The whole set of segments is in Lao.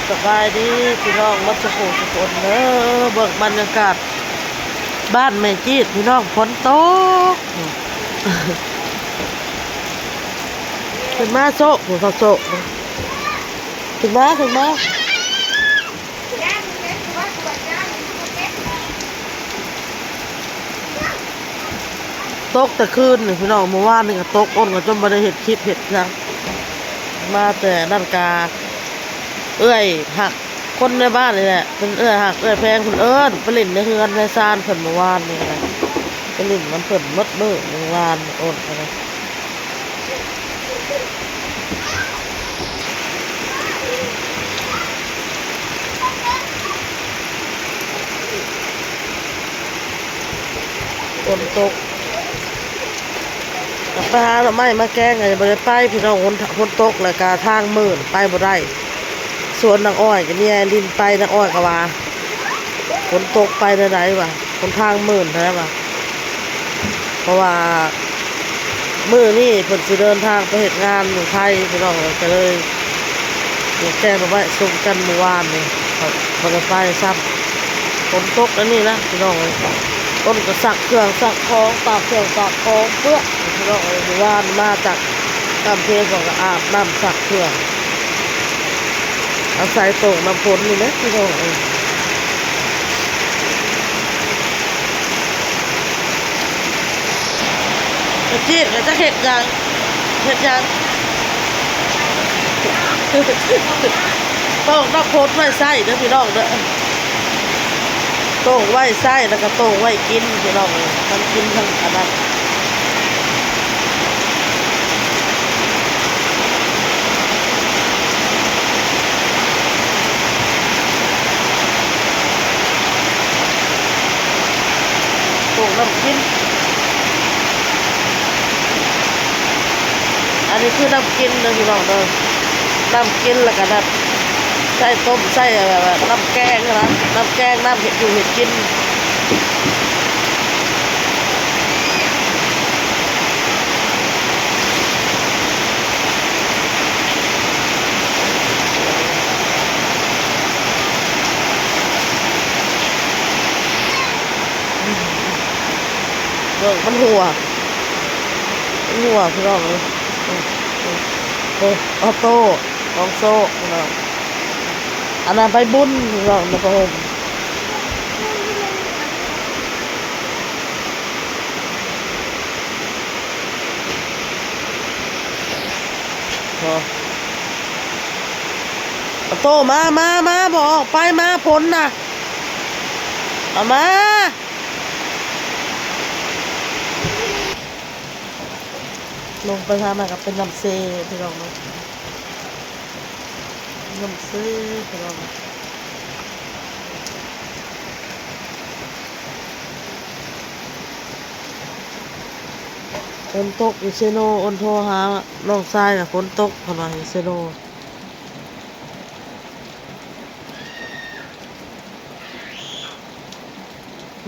ສະບາຍດີພີ່ນ້ອງໝົດສູ່ຜູ້ສູ່ຄົນເດີ. ເບິ່ງບັນຍາກາດບ້ານແມ່ຈີດພີ່ນ້ອງ, ຝົນຕົກ. ຂຶ້ນມາໂຊກ ຜູ້ເຂົາໂຊກ ຂຶ້ນມາ ຂຶ້ນມາ. ຕົກແຕ່ຄືນນີ້ພີ່ນ້ອງ, ມື້ວານນີ້ກໍຕົກ, ອ້ນກໍຈົນບໍ່ໄດ້ເຮັດຄລິບເຮັດຫຍັງ. ມາແຕ່ນັ້ນກະເອື້ອຍຮັກຄົນໃນບ້ານນີ້ແຫຼະ, ເປັນເອື້ອຍຮັກເອື້ອຍແພງ, ເພິ່ນເອີ້ນໄປຫຼິ້ນໃນເຮືອນໃນຊານເພິ່ນມື້ວານນີ້ນະ, ໄປຫຼິ້ນນຳເພິ່ນໝົດມື້ມື້ວານ ອ້ນກໍໄດ້. ຝົນຕົກ ໄປຫາໜໍ່ໄມ້ມາແກງກໍຍັງບໍ່ໄດ້ໄປພີ່ນ້ອງ, ຝົນ ຝົນຕົກແລ້ວກະທາງມື່ນ ໄປບໍ່ໄດ້. ສວນນາງອ້ອຍກໍມີແອລິນໄປ, ນາງອ້ອຍກໍວ່າ ຝົນຕົກໄປແນວໃດວະ, ຫົນທາງມື່ນແທ້ວະ. ເພາະວ່າມື້ນີ້ເພິ່ນຊິເດີນທາງໄປເຮັດງານຢູ່ໄທພີ່ນ້ອງເອີຍ, ກໍເລີຍແກງໜໍ່ໄມ້ສົ່ງກັນມື້ວານນີ້ ບໍ່ໄດ້ໄປຊ້ຳ. ຝົນຕົກອັນນີ້ນະພີ່ນ້ອງເອີຍ, ຝົນກໍຊັກເຄື່ອງຊັກຂອງ, ຕາກເຄື່ອງຕາກຂອງເປື້ອນພີ່ນ້ອງເອີຍ. ມື້ວານມາຈາກ ນ້ຳເພ ເພິ່ນກໍອາບນ້ຳຊັກເຄື່ອງ ອາໄສໂຕ່ງນ້ຳຝົນນີ້ແຫຼະພີ່ນ້ອງເອີຍ. ໄອ້ຈີດກໍຈັກເຮັດຫຍັງ ເຮັດຫຍັງ ໂຕ່ງນ້ຳຝົນໄວ້ໃຊ້ເດີພີ່ນ້ອງເດີ. ໂຕ່ງໄວ້ໃຊ້ ແລ້ວກໍໂຕ່ງໄວ້ກິນພີ່ນ້ອງເອີຍ, ທັງກິນທັງອັນນັ້ນ. ໂຕກນ້ຳກິນ. ອັນນີ້ຄືນ້ຳກິນເດີພີ່ນ້ອງເດີ, ນ້ຳກິນ ແລ້ວກະນ້ຳໃສ່ຕົ້ມ ໃສ່ ແບບວ່ານ້ຳແກງນະ, ນ້ຳແກງ ນ້ຳເຮັດຢູ່ເຮັດກິນ. ເບິ່ງມັນຮົ່ວ ຮົ່ວພີ່ນ້ອງເອີຍ. ໂອ້ ໂອ້ ໂອ້ ອອໂຕ້ ຂອງໂຊກພີ່ນ້ອງ, ອັນນັ້ນໃບບຸນພີ່ນ້ອງ ໃນຜ້າຫົ່ມ. ໂອ້ ອອໂຕ້ ມາ ມາ ມາ ບໍ່ອອກໄປ ມາ ຝົນນະ ເອົາມາ. ລົງໄປທາງນັ້ນກໍເປັນນ້ຳເຊພີ່ນ້ອງເນາະ, ນ້ຳເຊພີ່ນ້ອງ. ຝົນຕົກຢູ່ເຊໂນ, ອ້ນໂທຫານ້ອງຊາຍວ່າຝົນຕົກ ເພິ່ນວ່າຢູ່ເຊໂນ.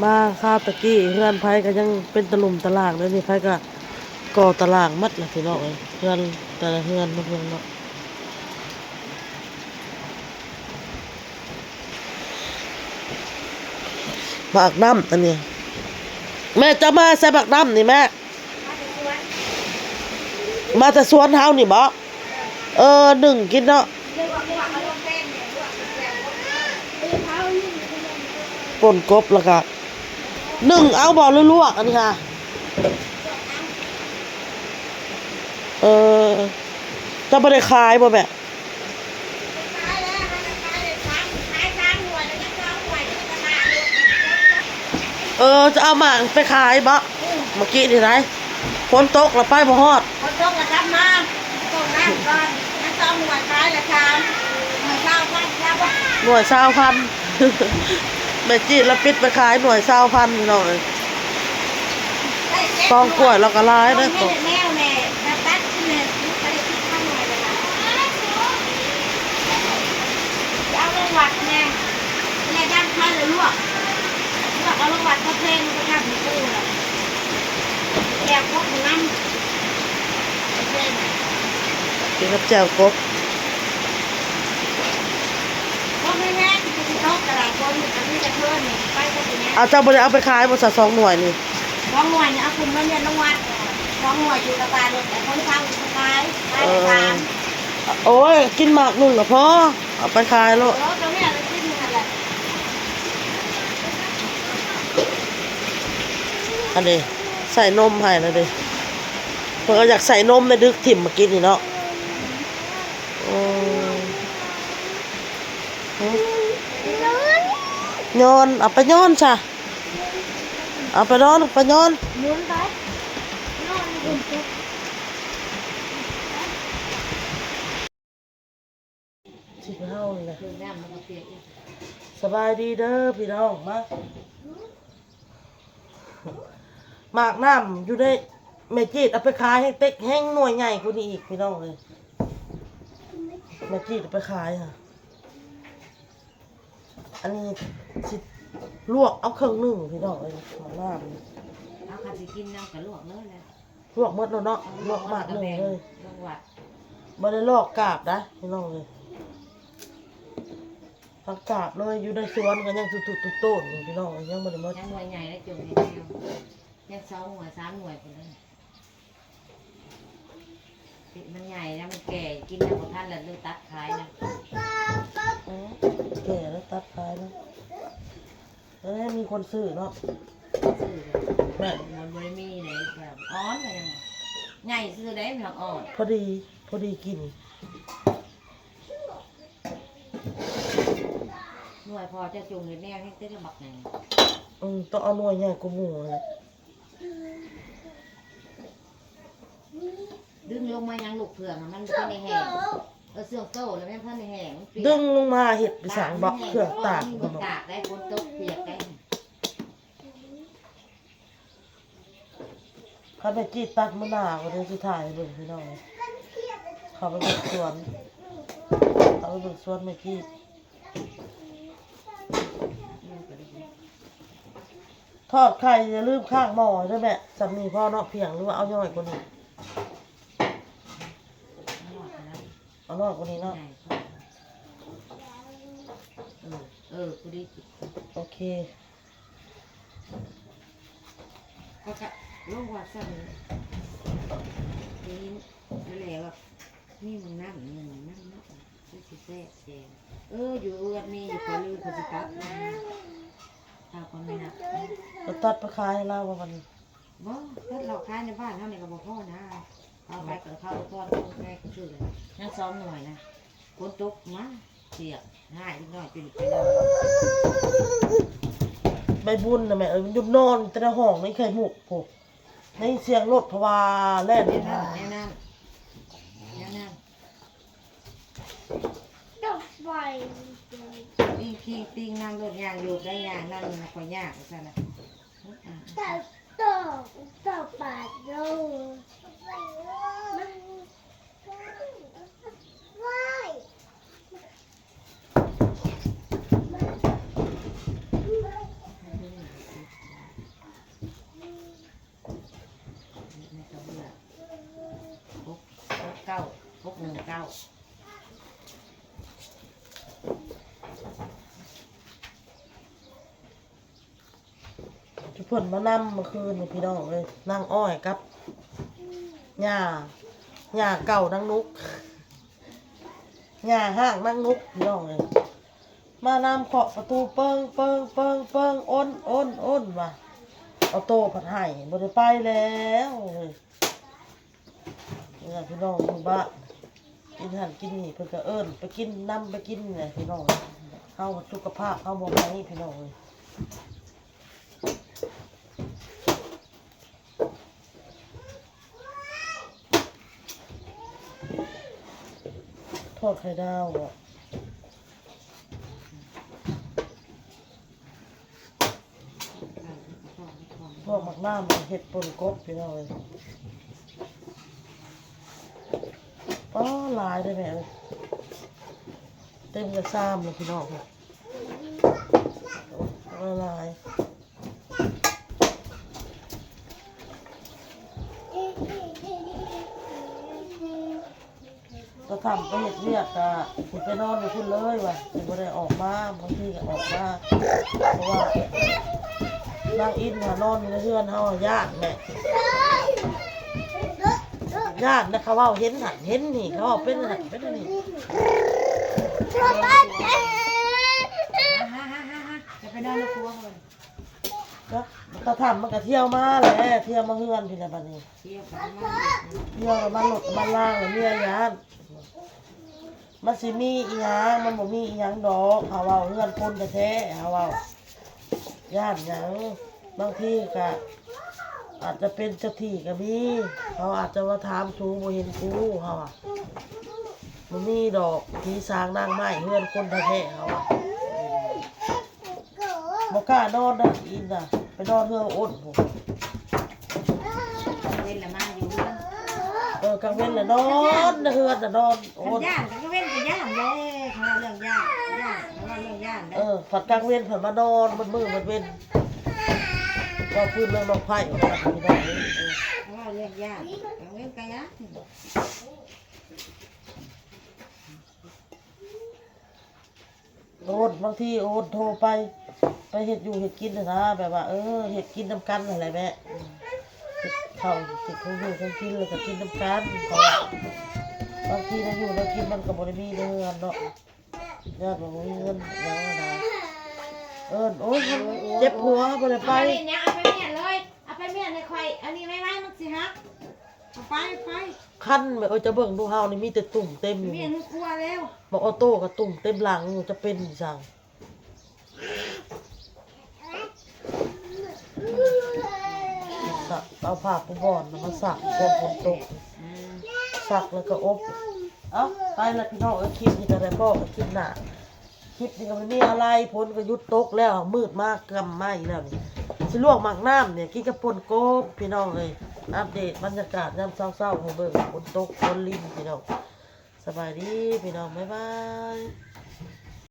ມາຄາວຕະກີ້ ເຮືອນໃຜກໍຍັງເປັນຕະລຸ່ມຕະລ່າງ, ດຽວນີ້ໃຜກໍກໍ່ຕະລ່າງໝົດລະພີ່ນ້ອງເອີຍ. ເຮືອນແຕ່ລະເຮືອນເນາະ ເຮືອນເນາະ. ໝາກນ້ຳອັນນີ້ ແມ່ ເຈົ້າມາໃສ່ໝາກນ້ຳນີ້ແມ່? ມາແຕ່ສວນເຮົານີ້ບໍ? ເອີ ໜຶ້ງກິນເນາະ. ປົ່ນກົບ ແລ້ວກະໜຶ້ງເອົາບໍ ຫຼືລວກອັນນີ້ຫາ? ເອີ ເຈົ້າບໍ່ໄດ້ຂາຍບໍແມ່? ເອີ ຈະເອົາໝາກໄປຂາຍບໍ? ອືມ ເມື່ອກີ້ນີ້ໄດ໋ ຝົນຕົກລະໄປບໍ່ຮອດ. ຝົນຕົກລະກັບມາ ຕົກນ້ຳກ່ອນ ມັນຕ້ອງໜ່ວຍຂາຍລະສາມ ໜ່ວຍຊາວພັນ ຊາວພັນ ໜ່ວຍຊາວພັນ. ແມ່ຈີດລະປິດໄປຂາຍໜ່ວຍຊາວພັນ ພີ່ນ້ອງເອີຍ. ຕອງກ້ວຍລາວກໍຫຼາຍເດີ ແນວແນ່ ຕັດ ຕັດ ແມ່ ບໍ່ໄດ້ຄິດຄ່າໜ່ວຍເລີຍນະ. ຈະເອົາລົງວັດແນ່ ແນ່ ດັງໄຟລະລວກ ລວກເອົາລົງວັດ ກໍເພງໄປທຳຢູ່ປູ່ລະ ແຈ່ວກົບນຳ ກິນກັບແຈ່ວກົບ. ຄົນກໍມີແຕ່ເພິ່ນນີ້ ໄປກໍເປັນຫຍັງ? ອ້າວ ເຈົ້າບໍ່ໄດ້ເອົາໄປຂາຍບໍ່ຊະ ສອງໜ່ວຍນີ້? ສອງໜ່ວຍນີ້ເອົາຂຶ້ນເງິນເດືອນນະວັດ ສອງໜ່ວຍຢູ່ຕະການ ແຕ່ຄົນເຊົ່າຢູ່ຕະກາຍ ຂາຍໄປຕາມ. ເອີ ໂອ້ຍ ກິນໝາກໜຶ່ງກໍພໍ ເອົາໄປຂາຍໂລດ. ເອີ ກໍແມ່ນ ໄປກິນຢູ່ຫັ້ນແຫຼະ. ອັນນີ້ໃສ່ນົມໃຫ້ແລ້ວເດ້ ເພິ່ນກໍຢາກໃສ່ນົມ ແມ່ດຶກຖິ້ມມາກິນນີ້ເນາະ. ໂອ້ ຍ້ອນ ເອົາໄປຍ້ອນຊະ ເອົາໄປນອນ ໄປຍ້ອນ ໝູນໄປ ນອນຢູ່ພຸ້ນ. ຊິເຮົານີ້ນະ ສະບາຍດີເດີພີ່ນ້ອງ ມາ ໝາກນ້ຳຢູ່ໃນ ແມ່ຈີດເອົາໄປຂາຍແຮງເຕັກ ແຮງໜ່ວຍໃຫຍ່ກວ່ານີ້ອີກພີ່ນ້ອງເອີຍ. ແມ່ຈີດເອົາໄປຂາຍຫະ ອັນນີ້ຊິລວກເອົາເຄິ່ງໜຶ່ງພີ່ນ້ອງເອີຍ ໝາກນ້ຳ. ເອົາ ຄັນຊິກິນນຳກໍລວກເລີຍແຫຼະ ລວກໝົດແລ້ວເນາະ ລວກໝາກໜຶ່ງເລີຍ ລວກໝົດ ບໍ່ໄດ້ລອກກາບນະພີ່ນ້ອງເອີຍ. ທັງກາບເລີຍ ຢູ່ໃນສວນກໍຍັງຕຸໆໂຕນຢູ່ພີ່ນ້ອງ ຍັງບໍ່ໄດ້ໝົດ ຍັງໜ່ວຍໃຫຍ່ແລ້ວ ຈົ່ງໃຫ້ແລ້ວ ຍັງສອງໜ່ວຍ ສາມໜ່ວຍພຸ້ນເລີຍ. ມັນໃຫຍ່ແລ້ວ ມັນແກ່ ກິນຍັງບໍ່ທັນ ແລ້ວເລີຍຕັດຂາຍນະ. ເອີ ແກ່ແລ້ວຕັດຂາຍນະ. ເອີ ມີຄົນຊື້ເນາະ ຊື້ແບບ ມັນບໍ່ໄດ້ມີໃດ ແບບອ່ອນກໍຍັງ ໃຫຍ່ຊື່ໃດ ມັນອ່ອນ ພໍດີ ພໍດີກິນ. ໜ່ວຍພໍເຈົ້າຈົ່ງເຮັດແນວແຮງເຕັກລະບັກໃຫຍ່. ອືມ ຕ້ອງເອົາໜ່ວຍໃຫຍ່ກວ່າໝູ່ຫັ້ນແຫຼະ. ດຶງລົງມາຍັງລູກເຟືອງ ມັນບໍ່ທັນໄດ້ແຫ້ງ. ເອີ ເຊື່ອງໂຕແລ້ວ ມັນບໍ່ທັນໄດ້ແຫ້ງ ມັນເປຍກ. ດຶງລົງມາເຮັດໄປສັງ ບັກເຟືອງຕາກ ມັນຕາກໄດ້ ຝົນຕົກເປຍກໄດ້. ຄັນແມ່ຈີດຕັດມື້ໜ້າກໍເດີ ຊິຖ່າຍໃຫ້ເບິ່ງພີ່ນ້ອງ. ເຂົ້າໄປເບິ່ງສວນ ເຂົ້າໄປເບິ່ງສວນແມ່ຈີດ. ທອດໄຂ່ຢ່າລືມຄ້າງໝໍ້ເດີແມ່. ສ່ຳນີ້ພໍເນາະ ພຽງ ຫຼືວ່າເອົານ້ອຍກວ່ານີ້? ເອົານ້ອຍກວ່ານີ້ເນາະ. ເອີ ເອີ ພໍດີ ໂອເຄ. ກໍກະລົງວ່າຊັ້ນ ໄດ້ຍິນແລ້ວວ່າມີໝາກນ້ຳ ໜຶ່ງໝາກນ້ຳເນາະ ຄືຊິແຊບແຊງ. ເອີ ຢູ່ເຮືອນມີຢູ່ ຂ້ອຍລືມ ຂ້ອຍຊິຕັດມາ. ເອົາກ່ອນແມ່ນະ ກໍຕັດໄປຂາຍໃຫ້ລາວບໍ່ບັດນີ້? ບໍ່ ຕັດເອົາຂາຍໃນບ້ານເຮົານີ້ກໍບໍ່ພໍນະ. ເອົາໄປກໍເຂົາບໍ່ພໍ ແມ່ກໍຊື້ເລີຍ ຍັງສອງໜ່ວຍນະ. ຝົນຕົກມາ ເປຍກ ຮ້າຍເດັກນ້ອຍຈົນເປັນໃບບຸນນະແມ່ເອີຍ. ມັນຢູ່ນອນແຕ່ໃນຫ້ອງໃນໄຂ່ມຸກພຸ້ນ ໄດ້ຍິນສຽງລົດ ເພາະວ່າແລ່ນ ແນວນັ້ນ ແນວນັ້ນ ແນວນັ້ນ. ດອກໄຟ ຕີງຄີຕີງນຳລົດ ຍ່າງໂຍກໄດ້ ຍ່າງນຳນະ ຂ້ອຍຍາກວ່າຊັ້ນນະ. ຕອກ ຕອກປາດໂລ ໃນກະເບື້ອງ ຫົກ ຫົກເກົ້າ ຫົກໜຶ່ງເກົ້າ. ຈຸເພິ່ນມານຳມື້ຄືນນີ້ພີ່ນ້ອງເອີຍ ນາງອ້ອຍກັບຍ່າ ຍ່າເກົ່ານາງນຸກ ຍ່າຮ້າງນາງນຸກ ພີ່ນ້ອງເອີຍ. ມານຳເຄາະປະຕູ ເປິງ ເປິງ ເປິງ ເປິງ ໂອນ ໂອນ ໂອນ ວ່າ ອອໂຕ້ພັດໃຫ້ ບໍ່ໄດ້ໄປແລ້ວເອີຍ. ນີ້ລະພີ່ນ້ອງ ຢູ່ບ້ານ ກິນຫັ້ນກິນນີ້ ເພິ່ນກໍເອີ້ນໄປກິນນຳ ໄປກິນແຫຼະພີ່ນ້ອງ. ເຮົາສຸຂະພາບເຮົາບໍ່ໄດ້ພີ່ນ້ອງເອີຍ. ທອດໄຂ່ດາວບໍ? ພວກໝາກນ້ຳເຮັດປົ່ນກົບ ພີ່ນ້ອງເອີຍ. ປ້າ ຫຼາຍເດ້ແມ່ເອີຍ ເຕັມກະຊາມເລີຍພີ່ນ້ອງ. ໂອ້ ຫຼາຍ. ກໍ ຄ່ຳໄປເຮັດວຽກກະຊິໄປນອນຢູ່ພຸ້ນເລີຍວ່າ ຊິບໍ່ໄດ້ອອກມາ. ບາງທີກະອອກມາ ເພາະວ່ານາງອິນຫານອນຢູ່ໃນເຮືອນເຮົາ ຢ້ານແຫຼະ ຢ້ານນະ. ເຂົາເວົ້າເຫັນຫັ້ນເຫັນນີ້ ເຂົາເວົ້າເປັນຫັ້ນເປັນນີ້. ຈະໄປນອນໃນຄົວເພິ່ນ ກະ ກະຄ່ຳມັນກະທ່ຽວມາແຫຼະ ທ່ຽວມາເຮືອນພີ້ແຫຼະບາດນີ້. ທ່ຽວມາລົດມາລາງແລ້ວເມຍຢ້ານ ມັນຊິມີອີ່ຫຍັງ ມັນບໍ່ມີອີ່ຫຍັງດອກ. ເຮົາເວົ້າເຮືອນຄົນແທ້ໆ ເຮົາເວົ້າ ຢ້ານຫຍັງ? ບາງທີກະອາດຈະເປັນເຈົ້າທີ່ກະມີ ເຂົາອາດຈະມາຖາມສູ ບໍ່ເຫັນກູ ເຮົາວ່າ ບໍ່ມີດອກ ຜີສາງນາງໄມ້ເຮືອນຄົນແທ້ໆ ເຮົາວ່າ. ບໍ່ກ້ານອນນະ ອີ່ນນະ ໄປນອນເຮືອນອົນພຸ້ນ. ເວັນລະມາຢູ່ເຮືອນ ເອີ ກາງເວັນລະນອນເຮືອນນະ ນອນ ຄັນ ໂອ້ຍ ຢ້ານກາງເວັນກະຢ້ານເດ້. ເຂົາເວົ້າເລື່ອງຢ້ານ ຢ້ານ ເຂົາເວົ້າເລື່ອງຢ້ານເດ້ ເອີ ພັດກາງເວັນພັດມານອນໝົດມື້ໝົດເວັນ. ເວົ້າພື້ນເລື່ອງນອກໄພ້ ພີ່ນ້ອງເອີຍ ເອີ ເຂົາເວົ້າເລື່ອງຢ້ານ ກາງເວັນກະຢ້ານ. ໂອນ ບາງທີໂອນໂທໄປ ໄປເຮັດຢູ່ເຮັດກິນຫັ້ນນະ ແບບວ່າ ເອີ ເຮັດກິນນຳກັນຫັ້ນແຫຼະແມ່. ເຮັດເຂົ້າເຮັດຂອງຢູ່ຂອງກິນ ແລ້ວກະກິນນຳກັນ ເພາະວ່າບາງທີແນວຢູ່ແນວກິນມັນກະບໍ່ໄດ້ມີໃນເຮືອນເນາະ ຢ້ານວ່າບໍ່ມີເງິນຫຍັງຫັ້ນນະ. ເອີ້ນ ໂອ້ຍ ເຈັບຫົວ ບໍ່ໄດ້ໄປ. ເອົາໄປມ້ຽນເລີຍ ເອົາໄປມ້ຽນໃຫ້ຂ້ອຍ ອັນນີ້ໄວໆ ມັນຊິຫັກ. ເອົາໄປ ໄປ ຄັນແມ່ເອີຍ ຈະເບິ່ງດູ ເຮົານີ້ມີແຕ່ຕຸ່ມເຕັມຢູ່ ໝາກອໍໂຕ້ກະຕຸ່ມເຕັມຫຼັງຢູ່ ຈະເປັນອີ່ຫຍັງ. ເອົາຜ້າປູໝອນມາຊັກ ຍາມຝົນຕົກ ຊັກແລ້ວກະອົບ. ເອົ້າ ໄປລະພີ່ນ້ອງເອີຍ ຄລິບນີ້ກະໄດ້ພໍ້ກັນຄລິບໜ້າ. ຄລິບນີ້ກະບໍ່ມີອະໄລ ຝົນກະຢຸດຕົກແລ້ວ ມືດມາກຳມາອີກແລ້ວນີ້. ຊິລວກໝາກນ້ຳນີ້ກິນກັບປົ່ນກົບ ພີ່ນ້ອງເອີຍ. ອັບເດດບັນຍາກາດຍາມເຊົ້າໆໃຫ້ເບິ່ງ ຝົນຕົກຝົນລິນ ພີ່ນ້ອງ. ສະບາຍດີພີ່ນ້ອງ ບາຍບາຍ.